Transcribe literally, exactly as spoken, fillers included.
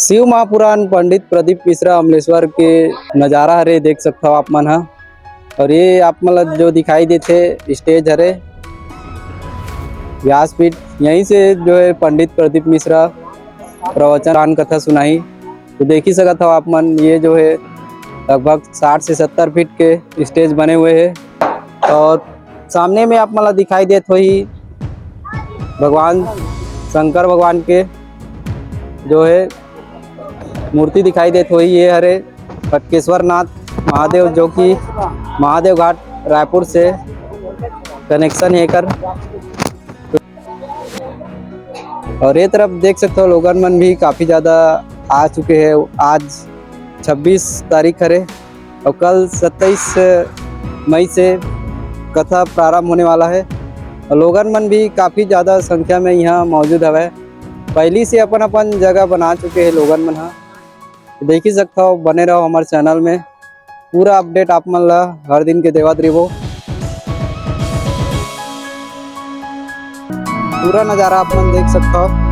शिव महापुराण पंडित प्रदीप मिश्रा अमलेश्वर के नजारा हरे, देख सकथव आप मन ह। और ये आप मन ला जो दिखाई देथे stage हरे व्यासपीठ, यहीं से जो है पंडित प्रदीप मिश्रा प्रवचन, पुराण कथा सुनाही। तो देख ही सकत हव आप मन, ये जो है लगभग साठ से सत्तर फीट के stage बने हुए हैं। और सामने में आप मन ला दिखाई देत होही भगवान शंकर भगवान के जो है मूर्ति दिखाई देत होही। ये हरे कटकेश्वर नाथ महादेव, जो कि महादेव घाट रायपुर से connection हे एकर। और ये तरफ देख सकथव, लोगन मन भी काफी ज्यादा आ चुके हैं। आज छब्बीस तारीख हरे और कल सत्ताईस मई से कथा प्रारंभ होने वाला है। और लोगन मन भी काफी ज्यादा संख्या में यहाँ मौजूद हवय, पहली से अपन अपन जगह बना चुके हैं लोगन मन ह। तो देख ही सकथव, बने रहो हमारे channel में, पूरा update आप मन ला हर दिन के देवत रहिबो। पूरा नजारा आप मन देख सकथव।